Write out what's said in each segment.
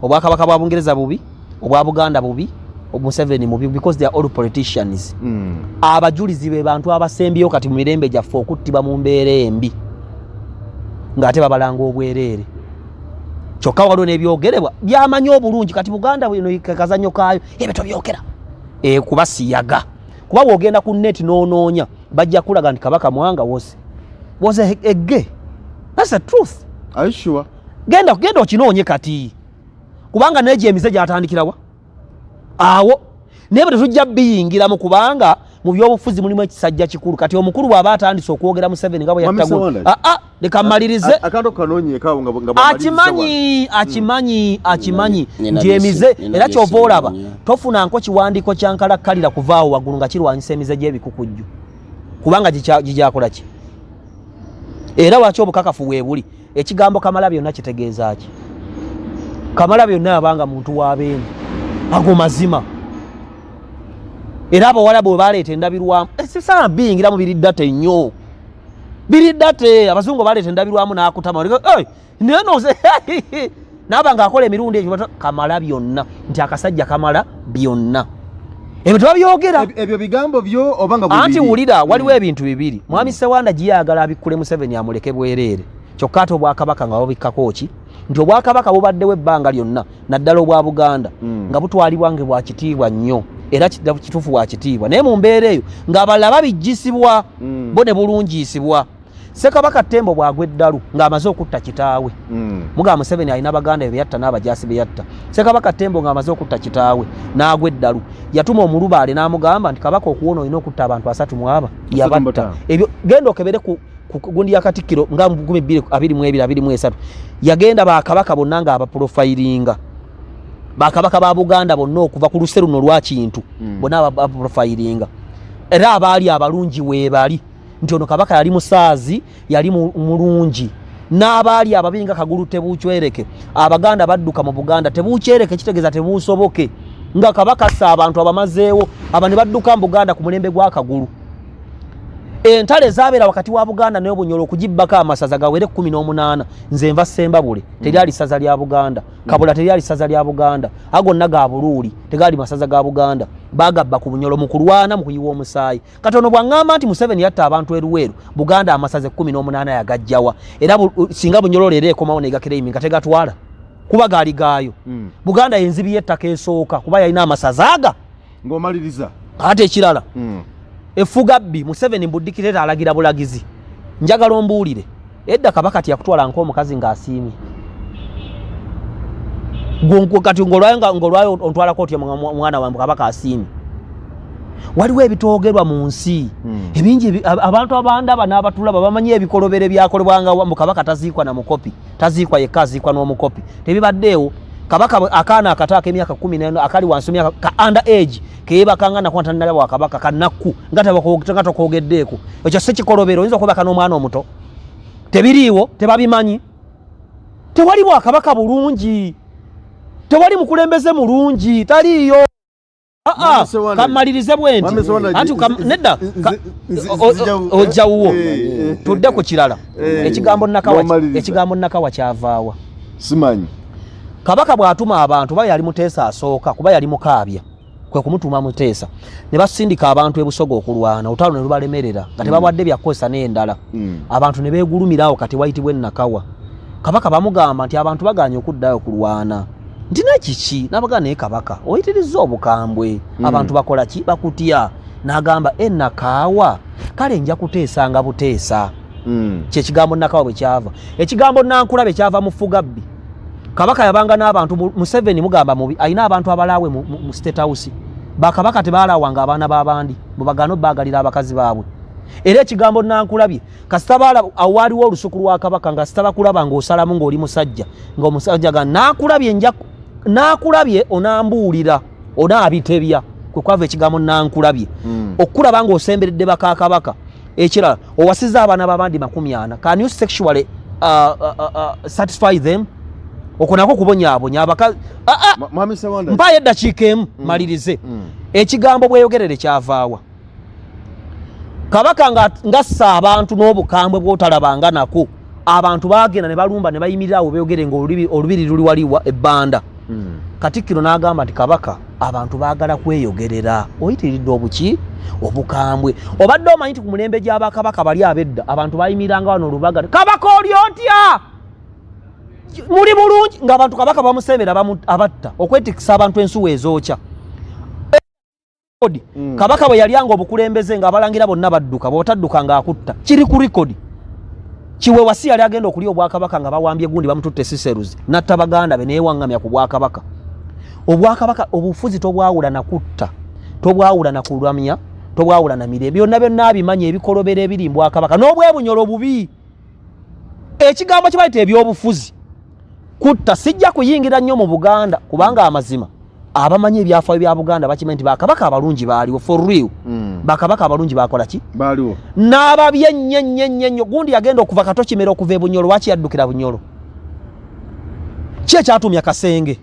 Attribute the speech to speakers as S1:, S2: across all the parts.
S1: Obwakabaka bwa Bungereza bubi, obwa Buganda bubi, Museveni mubi, because they are all politicians. Abajulizi be bantu abasembyeyo kati mu mirembe gyaffe okuttibwa mu mbeera embi, ng'ate babalanga obwereere. Kyokka waliwo n'ebyogerebwa byamanyi obulungi. Kati Buganda bwino kazannyo kaayo, ebyo tobyogera kuba siyaga, kuba bw'ogenda ku net n'onoonya bajja kulaga nti Kabaka Mwanga was a gay. That's the truth.
S2: Are you sure?
S1: Genda, genda okinoonye kati, kubanga negyo emize gyatandikirawa awo, naye bwe tetujja biyingiramu, kubanga mu byobufuzi mulimu ekisajja kikulu. Kati omukulu bw'aba atandise okwogera Museveni nga bwe
S2: Mwami
S1: yattagula.
S2: Sewanda.
S1: Ah, ah, leka mmalirize.
S2: Akantu kanoonyeekaawo nga bw'amaliriza.
S1: Akimanyi, akimanyi, akimanyi
S3: Nina
S1: nti emize
S3: nina
S1: era kyova olaba
S3: byesinoonya.
S1: tofunanko kiwandiiko kya nkalakkalira kuvaawo waggulu nga kirwanyisa emize gy'ebikukujju, kubanga gigyakola ki? Era lwaki obukakafu weebuli? Ekigambo Kamala byonna kitegeeza ki? Kamala byonna yabanga muntu wa beene, ago mazima. Era abawala bwe baleeta endabirwamu, sisaana biyingiramu, biri ddate nnyo, biri ddate. Abazungu baleeta endabirwamu n'akutama, naye noze naaba ng'akola emirundi egyo kamala byonna, nti akasajja kamala byonna, ebyo tebabyogera.
S2: Ebyo bigambo byo oba nga bwe
S1: Anti
S2: biri?
S1: Wulira, waliwo ebintu bibiri. Mwami Sewanda giyagala abikkule Museveni amuleke bwereere, kyokka ate obwakabaka nga babikkako ki? Nti obwakabaka bubaddewo ebbanga lyonna, naddala obwa Buganda, nga butwalibwa nga bwa kitiibwa nnyo, era kituufu bwa kitiibwa, naye mu mbeera eyo ng'abalala babijjisibwa, bo ne bulungiisibwa. Ssekabaka Tembo bw'agwa eddalu ng'amaze okutta kitaawe, mugamba Museveni alina baganda be yatta n'abajaasi be yatta. Ssekabaka Tembo ng'amaze okutta kitaawe n'agwa eddalu, yatuma omulubaale n'amugamba nti kabaka okuwona olina okutta abantu asatu mu aba yabatta.
S2: 35.
S1: Ebyo genda okebere ku gundi ya Katikkiro nga mu 2022, 23, yagenda bakabaka bonna nga abaprofilinga, bakabaka ba Buganda bonna okuva ku luse luno lwa Kintu, bonna abaprofilinga, era abaali abalungi weebali, nti ono kabaka yali musaazi, yali mulungi, n'abaali ababi nga Kagulu Tebuukyereke. Abaganda badduka mu Buganda. Tebuukyereke kitegeeza tebuusoboke, nga kabaka ssa abantu abamazeewo, aba ne badduka mu Buganda ku mulembe gwa Kagulu. Entalo ezaabeera wakati wa Buganda n'Obunyolo okugibbako amasaza gawere 18. Nze nva Sembabule, teryali ssaza lya Buganda. Kabula teryali ssaza lya Buganda, agonna ga Buluuli, tegaali masaza ga Buganda. Bagabba ku Bunyolo mu kulwana, mu kuyiwa omusaayi. Katono bwaŋŋamba nti Museveni yatta abantu eruweeru, Buganda amasaza 18 yagajjawa? Era singa Bunyolo leero ekomawo negakireimi nga tegatwala, kuba gaali gaayo. Buganda yenzibi y'ettaka esooka, kuba yalina amasaza aga.
S2: Ng'omaliriza.
S1: Ate ekirala, efuga bbi Museveni mbuddikireta alagira bulagizi. Njagala ombuulire, edda kabaka tiyakutwala nk'omukazi ng'asiimye? Kati ng'olwayo ontwalako otya mwana wange kabaka asiimye? Waliwo ebitoogerwa mu nsi ebingi abantu abandaba n'abatulaba bamanyi ebikolobero ebyakolebwanga mu kabaka taziikwa na mukopi, taziikwa yekka, aziikwa n'omukopi. Tebibaddeewo. Kabaka akaana akato ak'emyaka 14 akali wansi myaka ka under age keebakanga nako nga tannalaba wa kabaka kanakku, nga tokoogeddeeko. Ekyo si kikolobero? Oyinza okwebaka n'omwana omuto? Tebiriiwo, tebabimanyi. Tewali bwakabaka bulungi, tewali mukulembeze mulungi, taliiyo. Ah, ah,
S2: Mwami Sewanda-
S1: kamalirize bwe nti.
S2: Mwami Sewanda,
S1: Anti nedda, ojjawuwo. Tudde ku kirala. Ekigambo Nakawa,
S2: N'omaliriza.
S1: ekigambo Nakawa kyavaawa?
S2: Simanyi.
S1: Kabaka bw'atuma abantu, ba yali Muteesa asooka, kuba yali mukaabya, kwe kumutuma Muteesa, ne basindika abantu ebusoga okulwana olutalo, ne lubalemerera nga tebawadde byakukozesa n'endala. Abantu ne beegulumira awo kati wayitibwa Enakawa. Kabaka bamugamba nti abantu baganye okuddayo kulwana, nti nekiki? N'abagamba, naye kabaka oyitirizza obukambwe, abantu bakola ki? Bakutya. N'agamba, enakaawa kale nja kuteesanga buteesa. Kyekigambo Nakawa bwe kyava. Ekigambo Nankula bwe kyava mu Fugabbi. Kabaka yabanga n'abantu. Museveni mugamba mubi, alina abantu abalaawe mu State House. Bakabaka tebalawanga abaana b'abandi, bwebagaana obaagalira abakazi baabwe. Era ekigambo Nankulabye, kasita baala awo waaliwo olusuku lwa kabaka, nga sita bakulaba ng'osalamu ng'oli musajja, ng'omusajja ga naakulabye, nja naakulabye, onambuulira, onaabitebya, kwe kwava ekigambo Nankulabye. Okulaba ng'osemberedde bakakabaka. Ekirala, owasiza abaana b'abandi 40, can you sexually satisfy them? Okwo nako kubonyaabonya abakazi. Ah, ah,
S2: Mwami Sewanda.
S1: Mpaayo eddakiika emu malirize. Ekigambo bweyogerere kyavaawa? Kabaka ngassa abantu n'obukambwe bw'otalabanga nako, abantu bagenda ne balumba ne bayimirira awo beeyogere nga olubiri luli waliwa ebbanda. Katikkiro n'agamba nti Kabaka, abantu baagala kweyogerera, oyitiridde obuki obukambwe. Obadde omanyi nti ku mulembe gy'abakabaka bali ab'edda, abantu bayimiranga wano olubaga, "Kabaka, oli otya? Muli bulungi?" Ng'abantu kabaka bamusembera, abatta okwetikisa abantu ensuwa ezookya. Kabaka bwe yalyanga obukulembeze, ng'abalangira bonna badduka, bw'otadduka ng'akutta. Kiri ku record. Kiweewa si yali agenda okulya obwakabaka nga bawambye gundi, bamututte Seychelles, natta baganda be, neyewaŋŋamya ku bwakabaka. Obwakabaka, obufuzi tobwawula na kutta, tobwawula na kulamya, tobwawula na mirembe. Byonna byonna abimanyi, ebikolobero ebiri mu bwakabaka n'obwebunyolo bubi. Ekigambo kye bayita ebyobufuzi kutta. Sijja kuyingira nnyo mu Buganda, kubanga amazima abamanyi ebyafaayo bya Buganda bakimanyi nti bakabaka abalungi baaliwo, for real. Bakabaka abalungi bakola ki?
S2: Baaliwo.
S1: N'ababi ennyo ennyo ennyo ennyo. Gundi yagenda okuva Kato Kimera okuva e Bunyolo, lwaki yaddukira Bunyolo? Ki ekyatumya Kasenge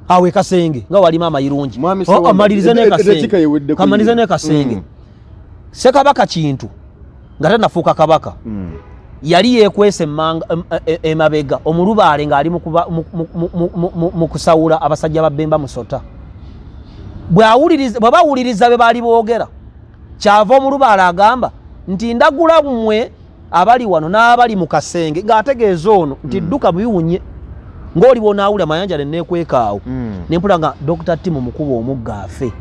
S1: awo e Kasenge nga walimu amayirungi?
S2: Mwami
S1: Oh,
S2: Sewanda,
S1: amalirize ne
S2: eddakiika
S1: Kasenge.
S2: yeweddeko.
S1: Kamalirize
S2: ye.
S1: ne Kasenge. Ssekabaka Kintu nga tanafuuka kabaka, yali yeekwesa emabega omulubaale ng'ali mu kusawula abasajja ba Bemba Musota. Bwe bawuliriza bye baali boogera, kyava omulubaale agamba nti, "Ndagula mmwe abali wano n'abali mu kasenge," ng'ategeeza ono nti, "Dduka biwunye." Ng'oli bwonaawulira Mayanja neneekwekaawo, nempula nga Dr. Timu mukuba omugga afe,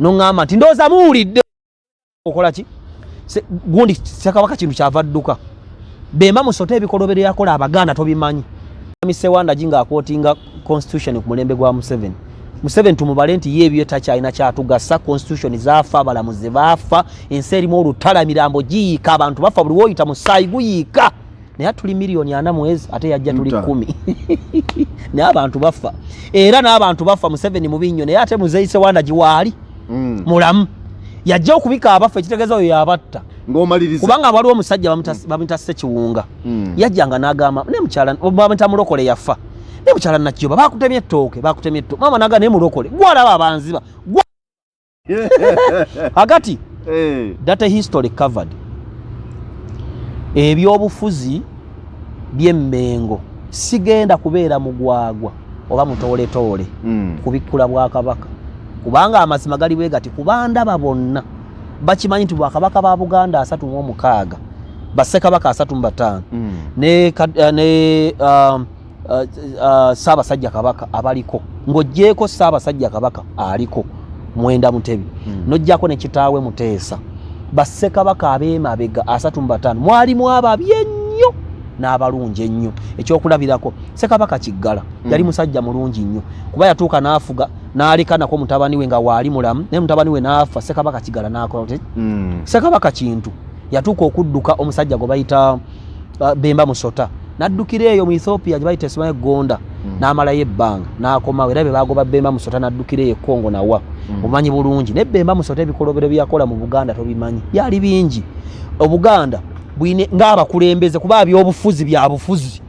S1: noŋŋamba nti ndowooza muwulidde okola ki. Gundi Ssekabaka Kintu kyava dduka Bemba Musota. Ebikolobero yakola Abaganda tobimanyi. Sewanda gi ng'aquotinga constitution ku mulembe gwa Museveni. Museveni tumubale nti ye ebyo takyalina kyatugasa. Constitution zaafa, abalamuzi baafa, ensi erimu olutala, emirambo giyiika, abantu bafa, buli woyita musaayi guyiika. Naye tuli miliyoni 40 mwezi, ate yajja tuli
S2: Nta.
S1: 10, naye abantu bafa, era n'abantu bafa. Museveni mubi nnyo, naye ate muzeeyi Sewanda giwaali mulamu, yajja okubika abafa, ekitegeeza oyo yabatta.
S2: Ng'omaliriza.
S1: Kubanga waliwo omusajja bamuyita Sekiwunga. Yajjanga n'agamba ne mukyala bamuyita Mulokole, yafa, ne mukyala Nakyoba bakutemye ettooke, bakutemye ettooke mama, naga naye mulokole gwalaba abanziba akati. Data history covered. Ebyobufuzi by'Emmengo, sigenda kubeera mugwagwa oba mutooletoole kubikkula bwakabaka, kubanga amazima gali bwe gati. Kubandaba bonna bakimanyi nti bwakabaka ba Buganda 36, bassekabaka 35, ne Ssaabasajja Kabaka abaliko, ng'oggyeko Ssaabasajja Kabaka aliko Mwenda Mutebi, n'oggyako ne kitaawe Muteesa, bassekabaka ab'emabega 35 mwalimu ababi ennyo n'abalungi ennyo. Ekyokulabirako, Ssekabaka Kiggala yali musajja mulungi nnyo, kuba yatuuka n'afuga n'aleka nako mutabani we nga waali mulamu, naye mutabani we n'afa, Ssekabaka Kiggala n'akola. Ssekabaka Kintu yatuuka okudduka omusajja gwe bayita Bemba Musota, n'addukira eyo mu Ethiopia gye bayita esimayo Gonda, n'amalayo ebbanga n'akomawo. Era bwe bagoba Bemba Musota, n'addukira eyo e Kongo nawa. Omanyi bulungi naye Bemba Musota ebikolobero bye yakola mu Buganda tobimanyi, byali bingi. Obuganda bwine ng'abakulembeze, kuba byobufuzi bya bufuzi,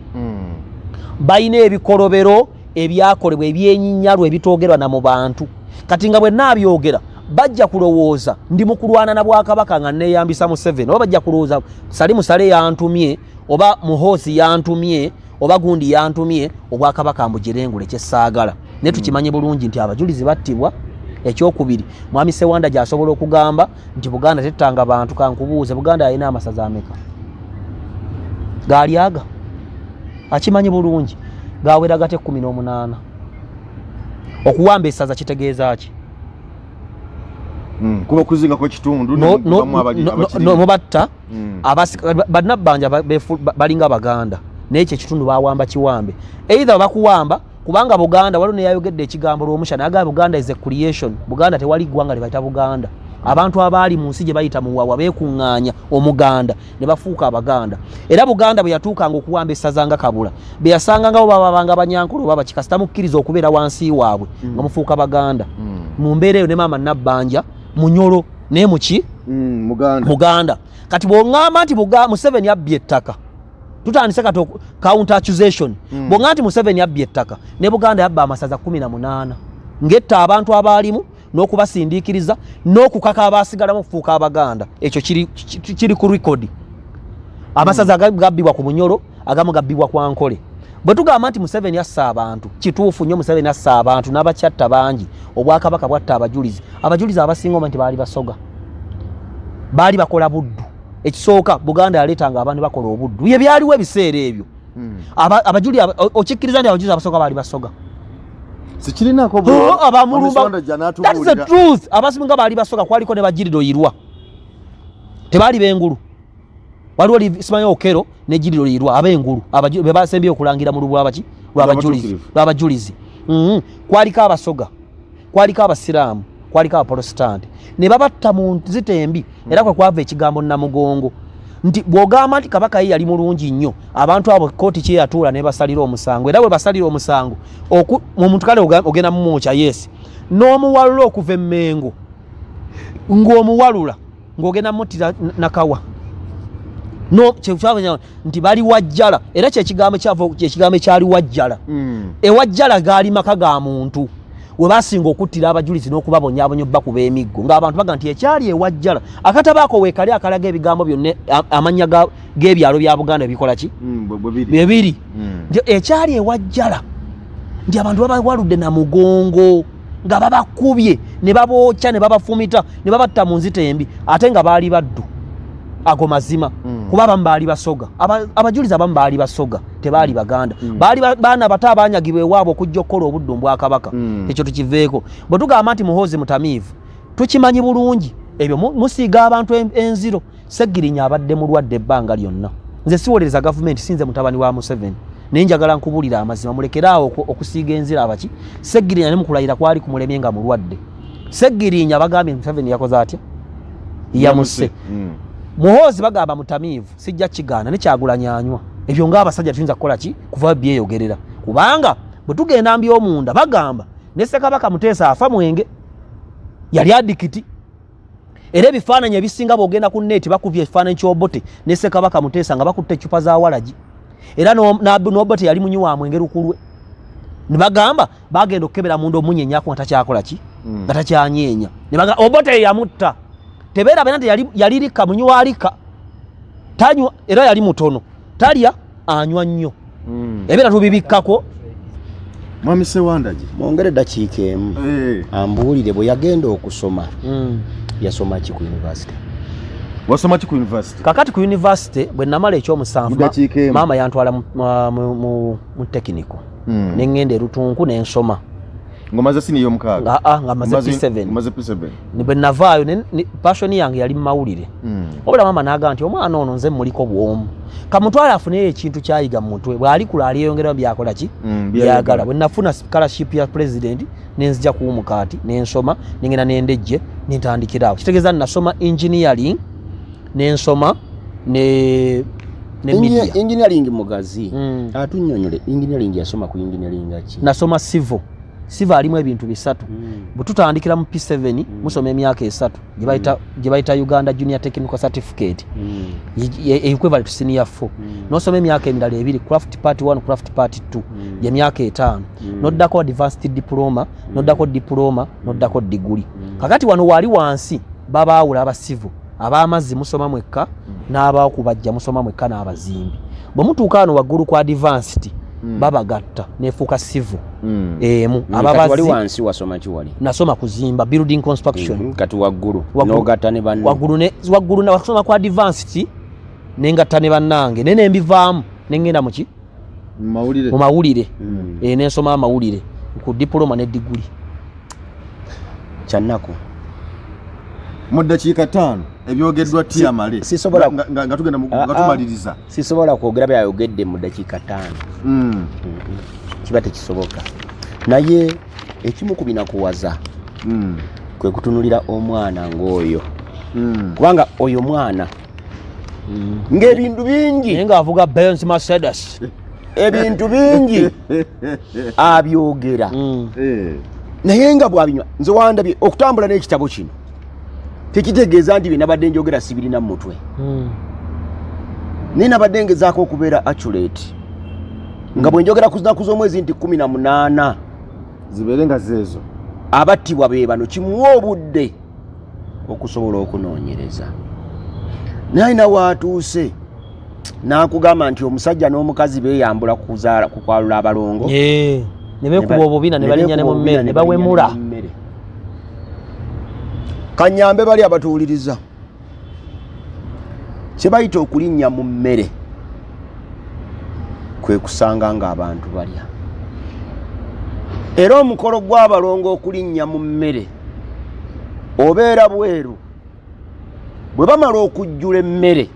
S1: balina ebikolobero ebyakolebwa ebyenyinyalwa ebitoogerwa na mu bantu. Kati nga bwe naabyogera, bajja kulowooza ndi mu kulwana na bwakabaka nga neeyambisa Museveni, oba bajja kulowooza Sali Musale yantumye, oba Muhoozi yantumye, oba gundi yantumye obwakabaka mbugirengule, kyesaagala. Naye tukimanye bulungi nti abajulizi battibwa. Ekyokubiri, mwami Sewanda gyasobola okugamba nti Buganda tettanga bantu. Kankubuuze, Buganda yalina amasaza ameka? Gaali aga akimanyi bulungi gawera gate 18. Okuwamba essaza kitegeeza ki?
S2: Kuba kuzingako ekitundu.
S1: Mubatta. Bannabbanja balinga Baganda, naye ekyo ekitundu bawamba kiwambe, either bakuwamba kubanga Buganda waliwo neyayogedde ekigambo lwomusha nagamba Buganda is a creation. Buganda tewali ggwanga lye bayita Buganda. Abantu abaali mu nsi gye bayita Muwawa beekuŋŋaanya omuganda ne bafuuka Abaganda. Era Buganda bwe yatuukanga okuwamba essaza nga Kabula, bye yasanganga bo babanga Banyankole oba bakikasita mukkiriza okubeera wansi waabwe, nga mufuuka Baganda. Mu mbeera eyo ne maama Nabbanja Munyolo naye muki?
S2: Muganda.
S1: Muganda. Kati bw'oŋŋamba nti Museveni abbye ettaka, tutandise kati counter accusation. Bw'oŋŋamba nti Museveni abbye ettaka, ne Buganda yabba amasaza 18 ng'etta abantu abaalimu n'okubasindiikiriza n'okukaka abaasigalamu okufuuka Abaganda. Ekyo kiri ku record. Amasaza gabbibwa ku Bunyolo, agamu gabbibwa kwa Nkole. Bwe tugamba nti Museveni assa abantu, kituufu nnyo. Museveni assa abantu n'abakyatta bangi. Obwakabaka bwatta abajulizi. Abajulizi abasinga oba nti baali Basoga, baali bakola buddu. Ekisooka, Buganda yaleetanga abantu bakola obuddu, ye byaliwo ebiseera ebyo. Abajuli okikkiriza nti abajulizi abasooka baali Basoga?
S2: Sikirinako.
S1: Oh, abamulumba, that's the truth. Abasinga baali Basoga. Kwaliko ne Bajiriro Yirwa, tebaali bengulu. Waliwo simanyi Okero ne Jiriro Yirwa ab'engulu, be basembye okulangira mu lubwabaki lwabajulizi.
S2: Lw'abatuukirivu.
S1: Lwabajulizi. Kwaliko Abasoga, kwaliko Abasiraamu, kwaliko Abaprotesitanti, ne babatta mu nzita embi. Era kwe kwava ekigambo Namugongo, nti bw'ogamba nti Kabaka ye yali mulungi nnyo, abantu abo kooti kyeyatuula ne basalira omusango. Era bwe basalira omusango omuntu kale ogenda mumwokya, yes, n'omuwalula okuva emmengo, ng'omuwalula ng'ogenda muttira Nakawa. No kyekyavunya nti bali Wajjala, era kyekigambo kyava, kyekigambo ekyali Wajjala. Ewajjala gaali maka ga muntu we basinga okuttira abajulizi n'okubabonyaabonya, obbakuba emiggo, ng'abantu baga nti ekyali Ewajjala. Akatabaako weekali akalaga ebigambo byonna, amannya g'ebyalo bya Buganda ebikola ki?
S2: Bwe biri.
S1: Bye biri. Nti ekyali Ewajjala nti abantu babawaludde na mugongo nga babakubye ne babookya ne babafumita ne babatta mu nzita embi, ate nga baali baddu. Ago mazima. Kuba abamu baali Basoga. Abajulizi abamu baali Basoga, tebaali Baganda. Baali baana bato abanyagibwa ewaabwe okujja okukola obuddu mu bwakabaka. Ekyo tukiveeko. Bwe tugamba nti Muhoozi mutamiivu, tukimanyi bulungi ebyo musiiga abantu enziro. Segirinya abadde mulwadde ebbanga lyonna. Nze siwolereza gavumenti, sinze mutabani wa Museveni, naye njagala nkubuulira amazima. Mulekeraawo okusiiga enziro abaki. Segirinya ne mukulayira kwali kumulemye nga mulwadde. Segirinya bagambye Museveni yakoze atya? Yamuse. Muhoozi bagamba mutamiivu, sijja kigaana. Ne Kyagulanyi anywa. Ebyo ng'abasajja tuyinza kukola ki kuva byeyogerera? Kubanga bwe tugenda mbyomunda, bagamba ne Ssekabaka Muteesa afa mwenge, yali addict. Era ebifaananyi ebisinga bw'ogenda ku net, bakubye ekifaananyi ky'Obote ne Ssekabaka Muteesa nga bakutte eccupa za walagi. Era n'Obote yali munywi wa mwenge lukulwe. Ne bagamba bagenda okukebera munda omunyenyako nga takyakola ki, nga takyanyeenya. Ne bagamba Obote ye yamutta. Tebeerabira nti yali lika munywi wa lika, tanywa, era yali mutono, talya, anywa nnyo. Ebeera tubibikkako.
S2: Mwami Sewandagi.
S3: Mwongere dakiika emu. Ambuulire bwe yagenda okusoma, yasoma ki ku university?
S2: Wasoma ki ku university?
S1: Kakati ku university bwe namala ekyomusanvu,
S2: Mu dakiika emu.
S1: maama yantwala mu technical. Neŋŋenda erutunku nensoma.
S2: Ng'omaze siniya ey'omukaaga?
S1: Nga nga maze P7.
S2: Omaze P7.
S1: Bwe navaayo passion yange yali mu mawulire. Wabula maama n'agamba nti omwana ono nze muliko bwomu, kamutwale afuneyo ekintu kyayiga mu mutwe, bw'alikula alyeyongerayo byakola ki?
S2: Byayagala.
S1: Byagala. Bwe nafuna scholarship ya president, nenzija ku Umukaati nensoma, nengenda nendejje, nentandikira awo. Kitegeeza nasoma engineering, nensoma ne media.
S3: Engineering mugazi. Atunyonyole engineering yasoma ku engineering ki?
S1: Nasoma civil. Civil alimu ebintu bisatu. Bwe tutandikira mu P7, musoma emyaka 3 gye bayita Uganda Junior Technical Certificate, equivalent to senior 4. Nosoma emyaka emirala 2, craft part 1, craft part 2, gyemyaka 5. Noddako advanced diploma, noddako diploma, noddako degree. Kakati wano wali wansi babaawula aba civil, ab'amazzi musoma mwekka, n'abakubajja musoma mwekka, n'abazimbi. Bwe mutuuka wano waggulu ku advanced, babagatta nefuuka civil emu.
S3: Kati wali
S1: Ababazi
S3: wansi wasoma ki wali?
S1: Nasoma kuzimba, building construction.
S3: Kati waggulu
S1: Waggulu.
S3: n'ogatta ne banno?
S1: Waggulu wasoma ku advanced, nengatta ne bannange, naye nembivaamu nengenda muki?
S2: Mu mawulire.
S1: Mu mawulire. Nensoma amawulire ku diploma ne diguli.
S3: Kyannaku.
S2: Mu ddakiika 5, ebyogeddwa Tamale nga tugenda nga tumaliriza.
S3: Sisobola kwogera byayogedde mu ddakiika 5. Kiba tekisoboka, naye ekimu ku binakuwaza kwe kutunulira omwana ng'oyo, kubanga oyo mwana ng'ebintu bingi
S1: naye ng'avuga Benz, Mercedes.
S3: Ebintu bingi abyogera, naye nga bwabinywa. Nze wandabye okutambula n'ekitabo kino tekitegeeza nti byenabadde njogera sibirina mu mutwe, naye nabadde ngezaako okubeera accurate nga bwe njogera ku zinaku z'omwezi nti 18
S2: zibeere nga zeezo.
S3: Abattibwa be bano. Kimuwa obudde okusobola okunoonyereza, naye alina waatuuse. N'akugamba nti omusajja n'omukazi beeyambula kuzaala kukwalula abalongo.
S1: Ne beekuba obubina ne balinnya ne mu mmere ne bawemula.
S3: Kanyambe bali abatuwuliriza, kye bayita okulinnya mu mmere kwe kusanga ng'abantu balya. Era omukolo gw'abalongo okulinnya mu mmere obeera bweru, bwe bamala okujjula emmere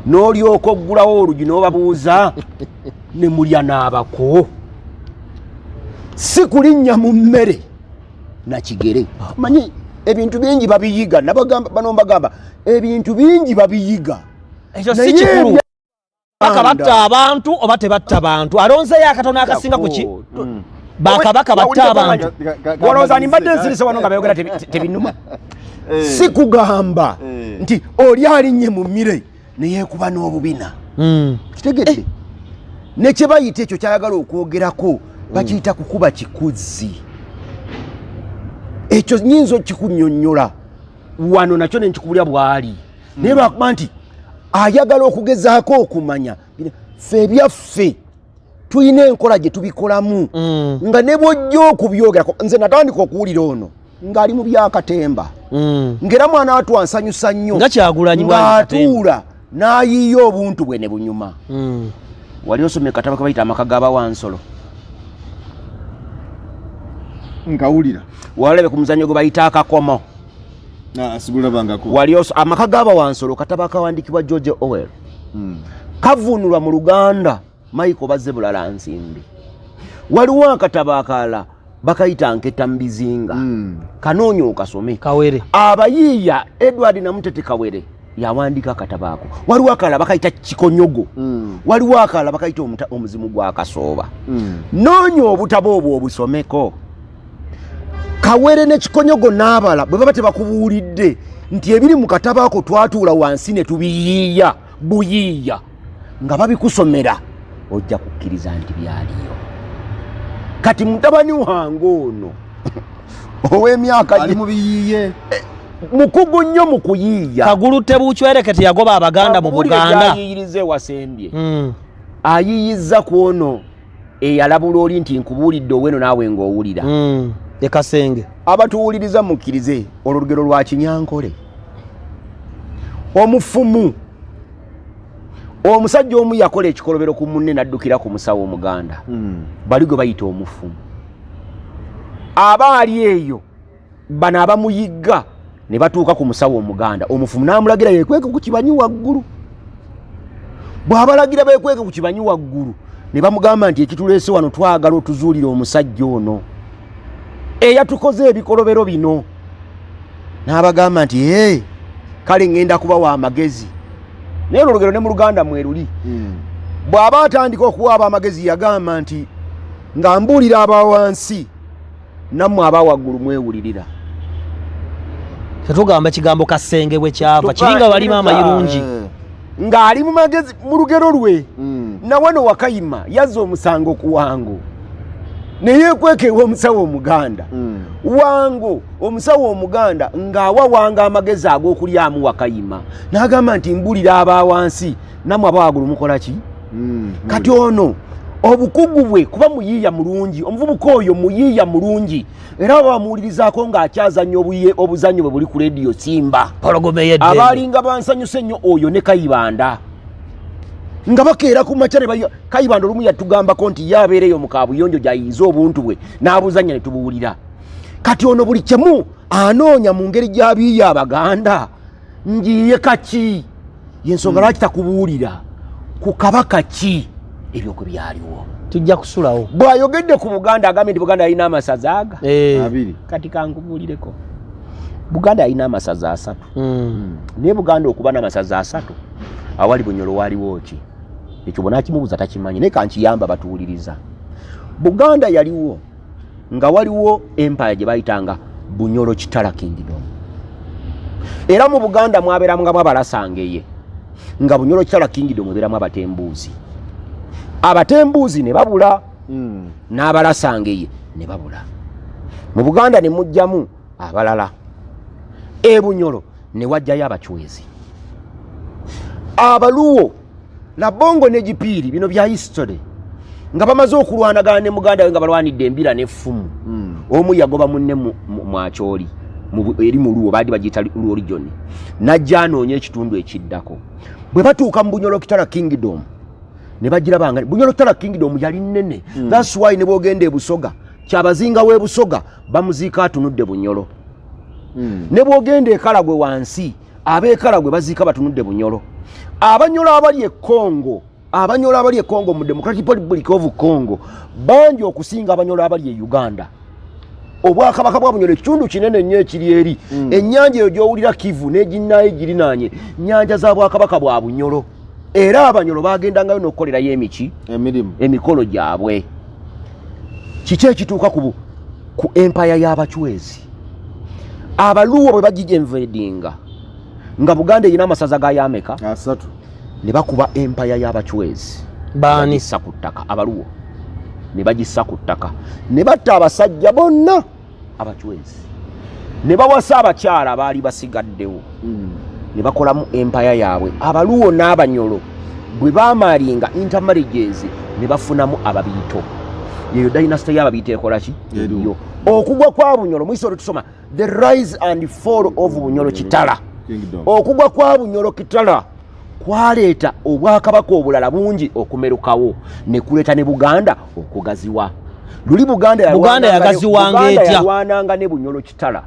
S3: n'olyoka oggulawo olugi n'obabuuza ne mulya n'abako. Si kulinnya mu mmere na kigere. Manyi ebintu bingi babiyiga, nabagamba bano mbagamba ebintu bingi babiyiga.
S1: Ekyo si kikulu. Kabaka batta abantu oba tebatta bantu, alonzeyo akatono akasinga ku ki? Bakabaka batta abantu.
S3: Olowooza ni mbadde nsirise wano nga bayogera tebinuma? Si kugamba nti oli alinnye mu mmere neyeekuba n'obubina. Kitegedde ne kye bayita ekyo kyayagala okwogerako bakiyita kukuba kikuzzi. Ekyo nyinza okikunyonnyola wano nakyo ne nkikubulya bwali, naye lwakuba nti ayagala okugezaako okumanya ffe ebyaffe tulina enkola gye tubikolamu nga ne bw'ojja okubyogerako. Nze natandika okuwulira ono ng'ali mu byakatemba, ng'era mwana wattu ansanyusa nnyo
S1: nga Kyagulanyi
S3: ng'atuula n'ayiiya obuntu bwe ne bunyuma. Wali osomye katabo ke bayita Amaka g'Abawansolo?
S2: Nkawulira.
S3: Walabe ku muzannyo gwe bayita Akakomo?
S2: Sigulabangako.
S3: Wali Amaka g'Abawansolo katabo akawandikibwa George Orwell, kavvuunulwa mu Luganda Michael Bazze Bulala Nsimbi. Waliwo akatabo akalala bakayita Nketa mu Bizinga. Kanoonya okasome.
S1: Kawere.
S3: Abayiiya Edward Namutete Kawere yawandika akatabo ako. Waliwo akalala bakayita Kikonyogo. Waliwo akalala bakayita Omuzimu gwa Kasooba. Noonya obutabo obwo obusomeko. Kawere ne Kikonyogo n'abala bwe baba tebakubuulidde nti ebiri mu katabo ako twatuula wansi ne tubiyiiya buyiiya nga babikusomera, ojja kukkiriza nti byaliyo. Kati mutabani wange ono ow'emyaka
S2: ali mu biyiiye,
S3: mukugu nnyo mu kuyiiya.
S1: Kagulu Tebucwereke teyagoba Abaganda mu Buganda.
S3: Ayiiyiriza ewasembye, ayiiyiza ku ono eyalabula oli nti nkubuulidde oweno naawe ng'owulira.
S1: Ekasenge.
S3: Abatuwuliriza mukkirize olwo lugero lwa Kinyankole. Omufumu, omusajja omu yakola ekikolobero ku munne n'addukira ku musawo Omuganda, bali gwe bayita omufumu. Aba ali eyo, bano abamuyigga ne batuuka ku musawo Omuganda. Omufumu n'amulagira yekweke ku kibanyi waggulu. Bw'abalagira bekweke ku kibanyi waggulu, ne bamugamba nti ekituleese wano twagala otuzuulire omusajja ono eyatukoze ebikolobero bino. N'abagamba nti ee, kale ŋŋenda kubawa amagezi. Naye olwo olugero ne mu Luganda mweruli. Bw'aba atandika okuwa ab'amagezi yagamba nti nga mbuulira abawansi, nammwe aba waggulu mwewulirira.
S1: Tetugamba kigambo kasenge bwe kyava kiringa bali maama yirungi.
S3: Ng'ali mu magezi mu lugero lwe. Nawano Wakayima yazza omusango ku Wango neyeekweka ew'omusawo Omuganda. Wango omusawo Omuganda ng'awa Wango amagezi ag'okulyamu Wakayima, n'agamba nti mbulira aba wansi, nammwe aba waggulu mukola ki? Kati ono obukugu bwe kuba muyiiya mulungi, omuvubuka oyo muyiiya mulungi, era baba bamuwulirizaako ng'akyazannya obuzannyo bwe buli ku Rediyo Simba.
S1: Pologome y'eddembe.
S3: Abalinga bansanyuse nnyo oyo ne Kayibanda nga bakeera ku makya ne Kayibanda olumu yatugambako nti ye abeereyo mu kabuyonjo gy'ayiiza obuntu bwe n'abuzannya ne tubuwulira. Kati ono buli kimu anoonya mu ngeri gy'abiiya Abaganda ngiye kaki yensonga lwaki takubuulira ku kabaka ki ebyo kwe byaliwo.
S1: Tujja kusulawo.
S3: Bw'ayogedde ku Buganda agambye nti Buganda yalina amasaza aga
S2: 2.
S3: Kati kankubuulireko, Buganda yalina amasaza 3. Naye Buganda okuba n'amasaza 3, awali Bunyolo waaliwo ki? Ekyo bw'onaakimubuuza takimanyi, naye kankiyamba batuwuliriza. Buganda yaliwo nga waliwo empire gye bayitanga Bunyolo Kitala Kingdom, era mu Buganda mwabeeramu Abalasangeye, nga Bunyolo Kitala Kingdom ebeeramu Abatembuuzi. Abatembuuzi ne babula, n'Abalasangeye ne babula. Mu Buganda ne mujjamu abalala, e Bunyolo ne wajjayo Abacwezi. Abaluwo Labongo ne Gipiiri, bino bya history, nga bamaze okulwanagana ne muganda we, nga balwanidde embira n'effumu. Omu yagoba munne Mwakyoli eri mu Luwo, baali bagiyita Luwo region, najja anoonya ekitundu ekiddako. Bwe batuuka mu Bunyoro Kitara Kingdom ne bagirabanga. Bunyoro Kitara Kingdom yali nnene. That's why ne bwogenda e Busoga, Kyabazinga w'e Busoga bamuziika atunudde Bunyolo. Ne bwogenda e Karagwe wansi, ab'e Karagwe baziika batunudde Bunyolo. Abanyolo abali e Congo, Abanyolo abali e Congo, mu Democratic Republic of Congo, bangi okusinga Abanyolo abali e Uganda. Obwakabaka bwa Bunyolo ekitundu kinene nnyo ekiri eri. Ennyanja eyo gy'owulira Kivu n'eginnayo egirinaanye, nyanja za bwakabaka bwa Bunyolo, era Abanyolo bagendangayo n'okukolerayo emiki
S2: emirimu,
S3: emikolo gyabwe. Kiki ekituuka ku empire y'Abacwezi? Abaluwo bwe bagiinvadinga, nga Buganda erina amasaza ga yameka?
S2: 3.
S3: Ne bakuba empire y'Abacwezi.
S1: Baani?
S3: Bagissa ku ttaka. Abaluwo ne bagissa ku ttaka, ne batta abasajja bonna Abacwezi, ne bawasa abakyala abaali basigaddewo, ne bakolamu empire yaabwe. Abaluwo n'Abanyolo bwe bamaringa, intermarriages, ne bafunamu Ababiito. Yeyo dynasty y'Ababiito ekola ki?
S2: Eriwo.
S3: Eyo okugwa kwa Bunyolo. Mwisolo tusoma the rise and fall of Bunyolo Kitala
S2: Kingdom.
S3: Okugwa kwa Bunyolo Kitala kwaleeta obwakabaka obulala bungi okumerukawo, ne kuleeta ne Buganda okugaziwa. Luli Buganda
S1: Buganda yagaziwanga
S3: Buganda
S1: etya?
S3: yalwananga ne Bunyolo Kitala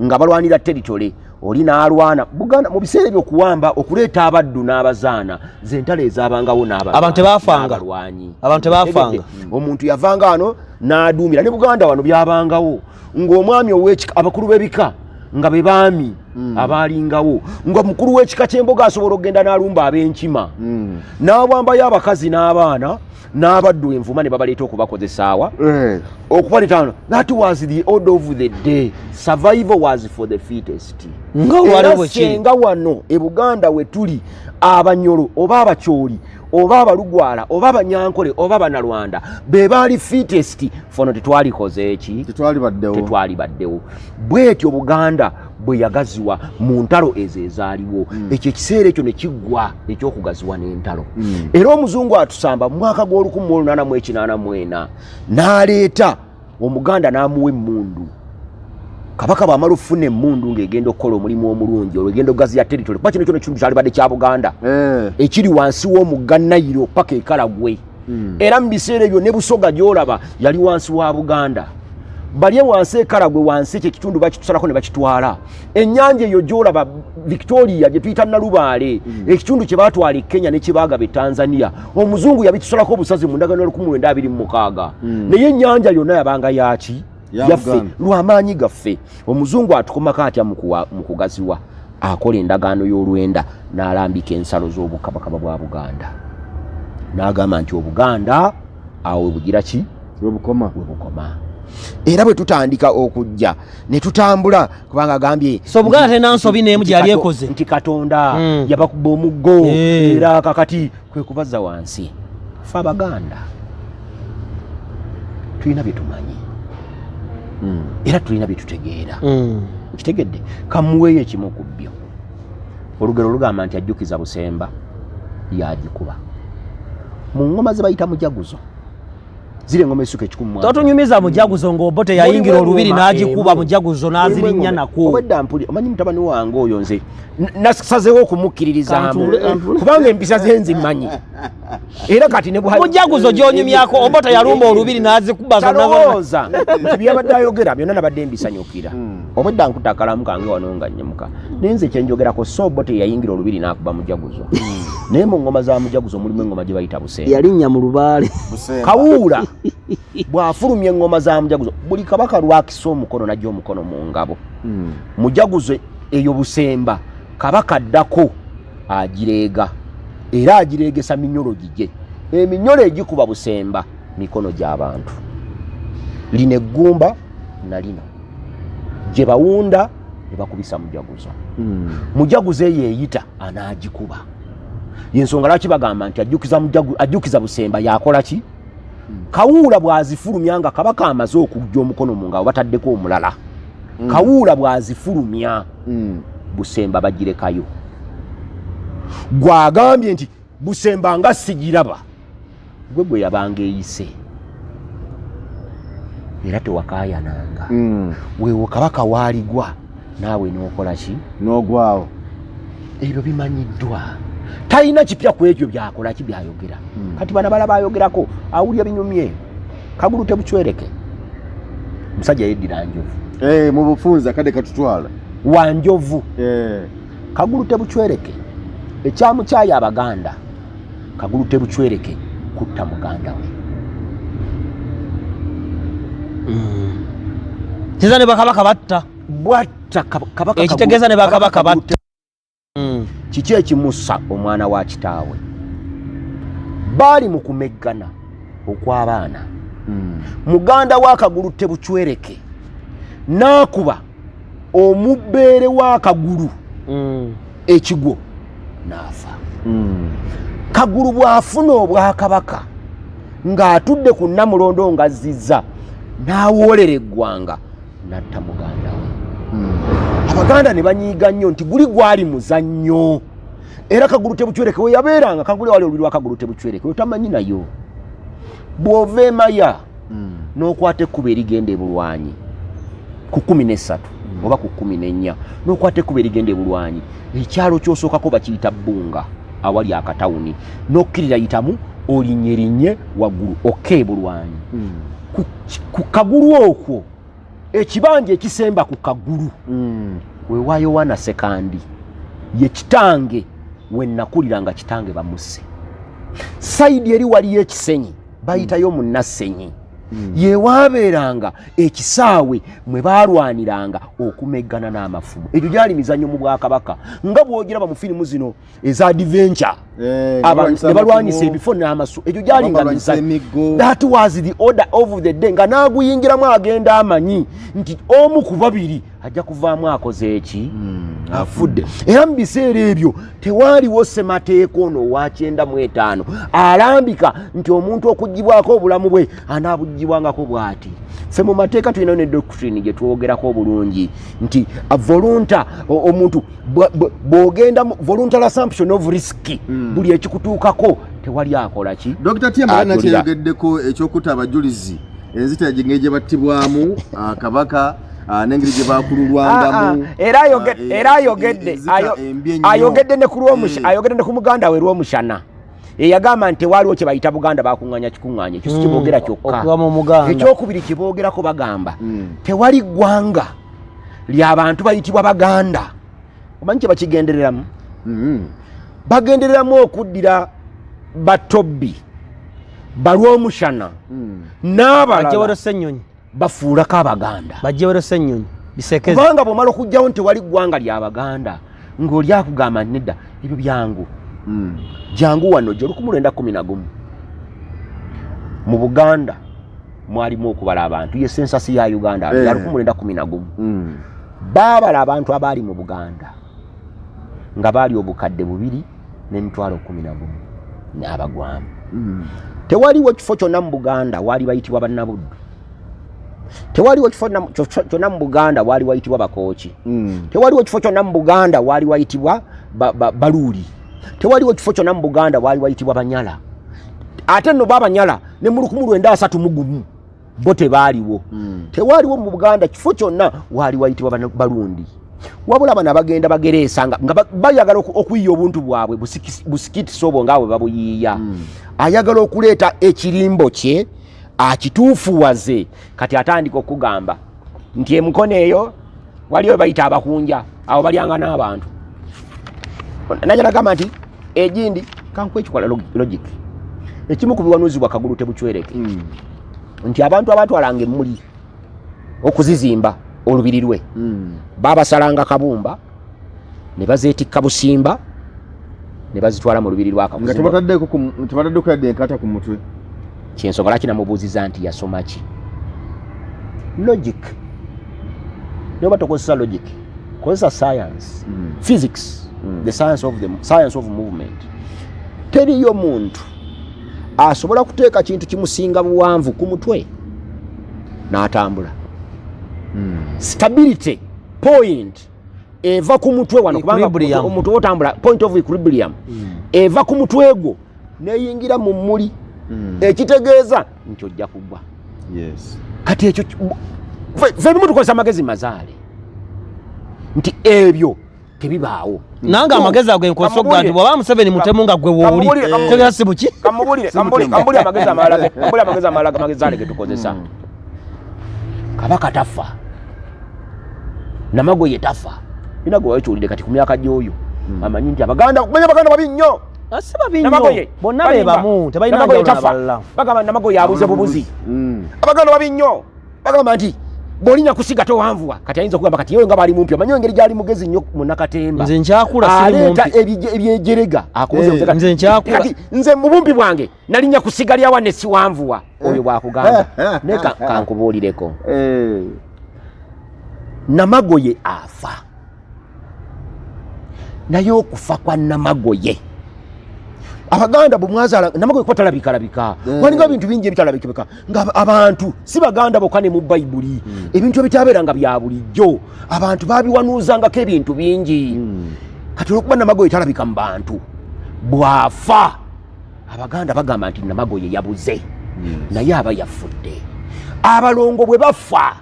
S3: nga balwanira territory. Oli n'alwana Buganda mu biseera ebyokuwamba, okuleeta abaddu n'abazaana, zentalo ezabangawo.
S1: Abantu tebaafanga.
S3: N'abalwanyi.
S1: Abantu tebaafanga.
S3: Tegedde. Omuntu yavanga wano n'aduumira ne Buganda wano. Byabangawo ng'omwami ow'ekika, abakulu b'ebika nga be baami abaalingawo, nga mukulu w'ekika ky'Emboga asobola okugenda n'alumba ab'Enkima, n'awambayo abakazi n'abaana n'abaddu envuma, ne babaleeta okubakozesaawa, okubaleeta wano. That was the order of the day. Survival was for the fittest.
S1: Nga olwali
S3: Era
S1: bwe kiri.
S3: Senga wano e Buganda we tuli, Abanyolo oba Abakyoli oba Abalugwala oba Abanyankole oba Abanalwanda be baali fittest, fono tetwalikoze eki?
S2: Tetwali baddewo.
S3: Tetwali baddewo. Bwetyo Buganda bwe yagaziwa mu ntalo ezo ezaaliwo. Ekyo ekiseera ekyo ne kiggwa ekyokugaziwa n'entalo. Era omuzungu atusamba mu mwaka gw'o1884 n'aleeta Omuganda n'amuwa emmundu. Kabaka bw'amala okufuna emmundu ng'egenda okukola omulimu omulungi, olwo egenda okugaziya territory, kuba kino kyona ekitundu kyalibadde kya Buganda ekiri wansi w'omugga Nayiro paka Ekalagwe. Era mu biseera ebyo ne Busoga gy'olaba yali wansi wa Buganda. Balye wansi Ekalagwe wansi, ekyo ekitundu bakitusalako ne bakitwala. Ennyanja eyo gy'olaba Victoria gye tuyita Nalubaale, ekitundu kye baatwala e Kenya ne kyebaagaba e Tanzania, omuzungu yabitusalako obusazi mu ndagaano 1926. Naye ennyanja yonna yabanga yaki?
S2: Ya
S3: Yaffe.
S2: Buganda.
S3: Lw'amaanyi gaffe. Omuzungu atukomako atya mu kugaziwa? Akola endagaano y'olwenda n'alambika ensalo z'obukabakaba bwa Buganda, n'agamba nti Obuganda awo we bugira ki?
S2: Webukoma.
S3: We bukoma. Era bwe tutandika okujja ne tutambula, kubanga agambye
S1: So Buganda terina nsobi n'emu
S3: nti
S1: gye yali ekoze.
S3: Nti Katonda yabakuba omuggo. Era kakati kwe kubazza wansi. Fe Abaganda tulina bye tumanyi era tulina bye tutegeera. Okitegedde? Kamuweeyo ekimu ku byo. Olugero lugamba nti ajjukiza busemba yagikuba. Mu ngoma ze bayita mujaguzo, ziri engoma essuka 150.
S1: Totunyumiza mujaguzo ng'Obote yayingira
S3: Mulimu
S1: olubiri
S3: engoma
S1: n'agikuba
S3: emu.
S1: mujaguzo n'azirinnya
S3: Mulimu engoma.
S1: nako.
S3: Obwedda mpuli omanyi mutabani wange oyo, nze nasazeewo okumukkiririzaamu
S1: Kantuule.
S3: kubanga empisa ze nzimanyi, era kati ne
S1: Mujaguzo gy'onyumyako, Obote yalumba olubiri n'azikuba zonna zonna.
S3: Talowooza nti byabadde ayogera byonna nabadde mbisanyukira. Obwedda nkuta akalamu kange wano nga nnyamuka, naye nze kyenjogerako, so Obote yayingira olubiri n'akuba mujaguzo, naye mu ngoma za mujaguzo mulimu engoma gye bayita busemba.
S1: Yalinnya mu lubaale.
S2: Busemba.
S3: Kawuula bw'afulumya eŋŋoma za mujaguzo, buli kabaka lwakisa omukono najja omukono mu ngabo. Mujaguzo eyo busemba, kabaka addako agireega, era agireegesa minyolo gigye. Eminyolo egikuba busemba mikono gy'abantu, lino eggumba na lino gye bawunda ne bakubisa mujaguzo. Mujaguzo eyo eyita anaagikuba. Yensonga lwaki bagamba nti ajjukiza busemba yakola ki? Kawuula bw'azifulumya nga kabaka amaze okujja omukono mu ngabo, bataddeko omulala. Kawuula bw'azifulumya, busemba bagirekayo. Gwagambye nti Busemba nga sigiraba, gwe gwe yabanga eyise, era tewakayananga. Weewo kabaka waaligwa, naawe n'okola ki?
S2: N'ogwawo.
S3: Ebyo bimanyiddwa, talina kipya ku ekyo byakola ki, byayogera. Kati bana bala bayogerako, awulya binyumye. Kagulu Tebucwereke musajja yeddira njovu.
S2: Eh, mu bufunza kade katutwala.
S3: Wa njovu. Kagulu Tebucwereke ekyamukyayi abaganda, Kagulu Tebucwereke kutta muganda we.
S1: Kiza ne bakabaka batta.
S3: Bwatta kabaka.
S1: Ekitegeeza ne bakabaka batta.
S3: Kiki ekimussa omwana wa kitaawe? Baali mu kumeggana okw'abaana, muganda wa Kagulu Tebucwereke n'akuba omubbeere wa Kagulu ekigwo n'afa. Kagulu bw'afuna obwakabaka ng'atudde ku Nnamulondo ng'azzizza, n'awoolera eggwanga, n'atta muganda we. Abaganda ne banyiiga nnyo nti guli gwali muzannyo. Era Kagulu Tebucwereke we yabeeranga, Kagulu wali olubiri lwa Kagulu Tebucwereke otamanyi nayo, bw'ova emaya n'okwata ekkubo erigenda ebulwanyi ku 13 oba ku 14, n'okwata ekkubo erigenda ebulwanyi, ekyalo ky'osookako bakiyita Bbunga, awali akatawuni, n'okkirira yitamu olinnye linnye waggulu okka ebulwanyi. Ku kagulu okwo, ekibanja ekisemba ku kagulu wewa Yowana Sekandi, ye kitange we nakulira nga kitange bamusse. Side eri waliyo ekisenyi bayitayo Munnassenyi, yewabeeranga ekisaawe mwe baalwaniranga okumeggana n'amafumu. Egyo gyali mizannyo mu bwakabaka, nga bw'ogiraba mu firimu zino eza adventure.
S2: Eh,
S3: ne balwanyisa ebifo n'amasu. Egyo gyali nga
S2: balwanyisa
S3: mizannyo.
S2: Emiggo.
S3: That was the order of the day, nga n'aguyingiramu agenda amanyi nti omu ku babiri ajja kuvaamu akoze eki? Afudde. Era mu biseera ebyo tewaaliwo ssemateeka ono owa 95 alambika nti omuntu okugibwako obulamu bwe anaabugibwangako bw'ati. Ffe mu mateeka tulina ne doctrine gye twogerako obulungi nti voluntary, omuntu bw'ogenda mu voluntary assumption of risk, buli ekikutuukako tewali akola ki?
S2: Dr. Tiamala.
S3: Ajulira.
S2: Nakyeyogeddeko ekyokutta abajulizi, enzita engeri gye battibwamu, kabaka, n'engeri gye bakululwangamu.
S3: Era era ayogedde
S2: enzita embi ennyo.
S3: Ayogedde ne ku ayogedde ne ku muganda we Lwomushana, eyagamba nti tewaliwo kye bayita Buganda, bakuŋŋanya kikuŋŋanya. Ekyo si kyeboogera kyokka.
S1: Okuva mu Muganda.
S3: Ekyokubiri kyeboogerako, bagamba tewali ggwanga lyabantu bayitibwa Baganda. Omanyi kye bakigendereramu? Bagendereramu okuddira Batobbi, Balwomushana n'abalala
S1: Bajjewero Ssennyonyi.
S3: bafuulako Abaganda.
S1: Bajjewero Ssennyonyi bisekeze.
S3: Kubanga bw'omala okugjawo nti tewali ggwanga lyabaganda, ng'oli akugamba nti nedda, ebyo byangu, jangu wano gye 1911 mu Buganda mwalimu okubala abantu, ye census ya Uganda ya 1911. Baabala abantu abaali mu Buganda nga baali 2,011,000 n'abagwamu. Tewaliwo kifo kyonna mu Buganda waali bayitibwa Bannabuddu. Tewaliwo kifo kyonna mu Buganda waali wayitibwa Bakooki. Tewaliwo kifo kyonna mu Buganda waali wayitibwa Baluuli. Tewaliwo kifo kyonna mu Buganda waali wayitibwa Banyala. Ate nno babanyala ne mu 1931 bo tebaaliwo. Tewaliwo mu Buganda kifo kyonna waali wayitibwa Balundi. Wabula bano abagenda bagereesa nga bayagala okuyiya obuntu bwabwe, busikitisi obwo nga bwe babuyiiya. Ayagala okuleeta ekirimbo kye akituufuwaze. Kati atandika okugamba nti emukono eyo waliyo we bayita abakunja, abo balyanga n'abantu. Najja nagamba nti egindi kankuwa ekikola logic. Ekimu ku biwanuzibwa Kagulu Tebucwereke nti abantu abatwalanga emmuli okuzizimba olubiri lwe babasalanga kabumba ne bazeetikka busimba ne bazitwala mu lubiri lwa
S2: Nga
S3: Kakuzimba.
S2: Tebataddeko yadde enkata ku mutwe.
S3: Kyensonga lwaki namubuuziza nti yasoma ki? Logic. Naye oba tokozesa logic, kozesa science, physics, the science of movement. Teriyo muntu asobola kuteeka kintu kimusinga buwanvu ku mutwe n'atambula. Stability point. Eva ku mutwe wano, kubanga
S1: Equilibrium.
S3: omutwe otambula, point of equilibrium eva ku mutwe gwo neyingira mu mmuli, ekitegeeza nti ojja kugwa. Kati ekyo ffe ebimu tukozesa amagezi mazaale nti ebyo tebibaawo.
S1: Nange amagezi ago enkozesa okuga nti bw'aba Museveni mutemu nga gwe wooli, tegera si buki.
S3: Kamubulire, kamubulire amagezi amalala, kamubulire amagezi amalala amagezaale ge tukozesa. Kabaka tafa, Namagoye tafa, ina gwe wakiwulire. Kati ku myaka gy'oyo amanyi nti Abaganda, kumanya Abaganda babi nnyo.
S1: Si babi nnyo.
S3: Namagoye
S1: Bonna be
S3: balimba.
S1: bamu, tebalina
S3: Namagoye
S1: njawulo
S3: tafa.
S1: nabalala.
S3: Bagamba Namagoye abuze bubuzi. Abaganda babi nnyo, bagamba nti bw'olinya kusiga towanvuwa. Kati ayinza okugamba kati yewe nga bali mumpi, omanyi engeri gyali mugezi nnyo munakatemba.
S1: Nze nkyakula, siri
S3: Aleeta
S1: mumpi.
S3: Ebyejerega akubuze buze.
S1: Nze nkyakula.
S3: Kati nze mu bumpi bwange nalinya kusiga lyawa ne siwanvuwa, oyo bwakugamba. Naye kankubuulireko, Namagoye afa, naye okufa kwa Namagoye, Abaganda bwemwazaala Namagoye kuba talabikalabika. Walinga ebintu bingi ebitalabikabika nga abantu si Baganda bokka, ne mu Bayibuli ebintu ebitabeeranga bya bulijjo abantu babiwanuuzangako ebintu bingi. Kati olwokuba Namagoye talabika mu bantu, bw'afa Abaganda bagamba nti Namagoye yabuze, naye aba yafudde. Abalongo bwe bafa,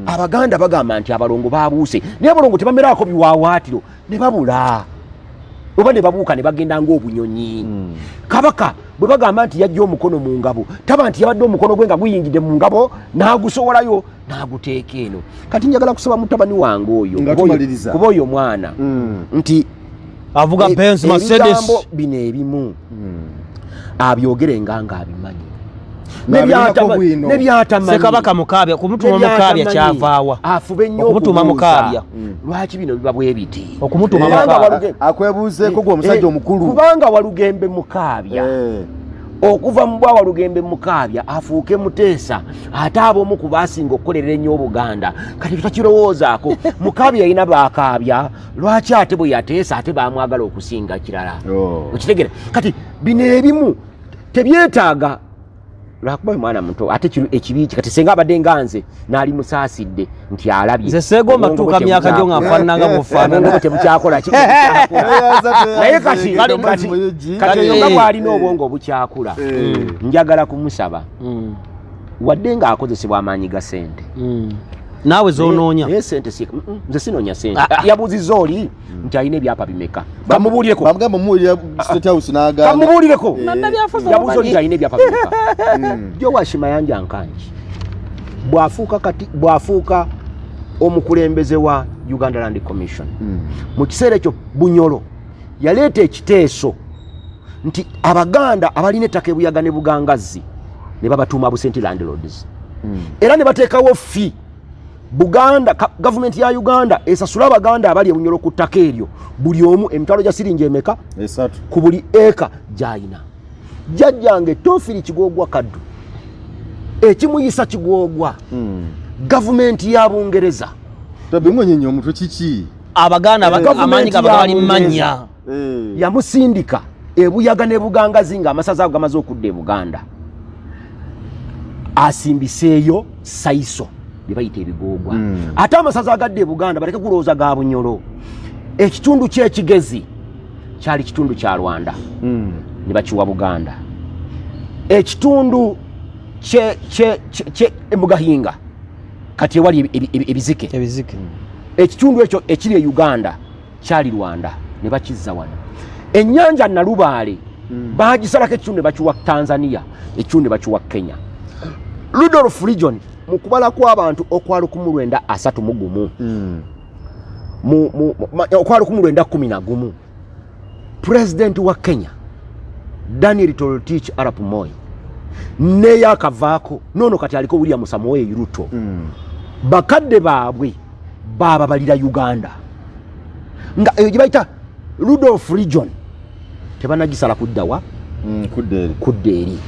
S3: Abaganda bagamba nti abalongo babuuse, naye abalongo tebameraako biwaawaatiro ne babula oba ne babuuka ne bagenda ng'obunyonyi. Kabaka bwe bagamba nti yajja omukono mu ngabo, taba nti yabadde omukono gwe nga guyingidde mu ngabo n'agusowolayo n'aguteeka eno. Kati njagala kusaba mutabani wange oyo,
S2: Nga tumaliriza.
S3: kuba oyo mwana, nti
S1: Avuga Benz, Mercedes.
S3: Ebigambo bino ebimu abyogere nga abimanyi.
S2: Ng'abirinako bwino.
S3: Nebyatamanyi.
S1: Ssekabaka Mukaabya, kumutuma Mukaabya kyavaawa?
S3: Afube nnyo
S1: Okumutuma
S3: okubuuza,
S1: Mukaabya.
S3: Lwaki bino biba bwe biti?
S1: Okumutuma
S3: Kubanga
S1: Mukaabya.
S2: Akwebuuzeeko gwe omusajja omukulu.
S3: Kubanga Walugembe Mukaabya, okuva mu bwa Walugembe Mukaabya afuuke Muteesa, ate ab'omu ku baasinga okukolerera ennyo Obuganda, kati takirowoozaako. Mukaabya yalina baakaabya, lwaki ate bwe yateesa ate baamwagala okusinga kirala?
S2: Oh.
S3: Okitegere? Kati bino ebimu tebyetaaga lwakuba oyo mwana muto, ate kino ekibi kye. Kati senga abadde nga nze naali musaasidde nti alabye.
S1: Nze seegomba
S3: Obwongo
S1: tuuka
S3: bwe
S1: myaka gyo nga nfaanana nga bw'ofaanana.
S3: Obwongo bwe tebukyakola ki, tebukyakula. Naye kati oyo nga bw'alina obwongo obukyakula, njagala kumusaba, wadde ng'akozesebwa amaanyi ga sente,
S1: Naawe zonoonya.
S3: Naye sente si nze sinoonya sente. Yabuuzizza oli nti alina ebyapa bimeka. Kamubuulireko.
S2: Bamugamba muwulira State House n'agaana.
S3: Kamubuulireko.
S1: Bannabyafuzi
S3: Yabuuza oli nti
S1: obamanyi.
S3: alina ebyapa bimeka. Joash Mayanja Nkangi bw'afuuka, kati bw'afuuka omukulembeze wa Uganda Land Commission, mu kiseera ekyo Bunyolo yaleeta ekiteeso nti Abaganda abalina ettaka ebuyaga ne Bugangazzi ne babatuuma absentee landlords, era ne bateekawo fee. Buganda gavumenti ya Uganda esasula Abaganda abali ebunyolo ku ttaka eryo buli omu emitwalo gya siringi emeka?
S2: 3.
S3: Ku buli eka gy'ayina. Jjajjange Tofiri Kigoogwa Kaddu, ekimuyisa Kigoogwa, gavumenti ya Bungereza
S2: Tabimwenyenye omutwe kiki?
S1: Abaganda
S3: Gavumenti
S1: amaanyi
S3: ya
S1: gabwe gali
S3: Bungereza.
S1: manya.
S3: Yamusindika ebuyaga ne Bugangazi nga amasaza ago gamaze okudda e Buganda, asimbiseeyo saiso bye bayita ebigoogwa. Ate amasaza agadda e Buganda baleke kulowooza ga Bunyolo. Ekitundu kyekigezi kyali kitundu kya Rwanda, ne bakiwa Buganda. Ekitundu kye Mugahinga, kati ewali ebizike,
S1: Ebizike.
S3: Ekitundu ekyo ekiri e Uganda kyali Rwanda, ne bakizza wano. Ennyanja Nalubaale bagisalako ekitundu ne bakiwa Tanzania, ekitundu ne bakiwa Kenya. Rudolf Region mu kubala kw'abantu okwa 1931, okwa 1911, pulezidenti wa Kenya Daniel Toroitich arap Moi neyakavaako noono kati aliko William Samoei Ruto, bakadde baabwe bababalira Uganda nga eyo gye bayita Rudolf Region tebanagisala kuddawa.
S2: Kudda eri.
S3: Kudda eri.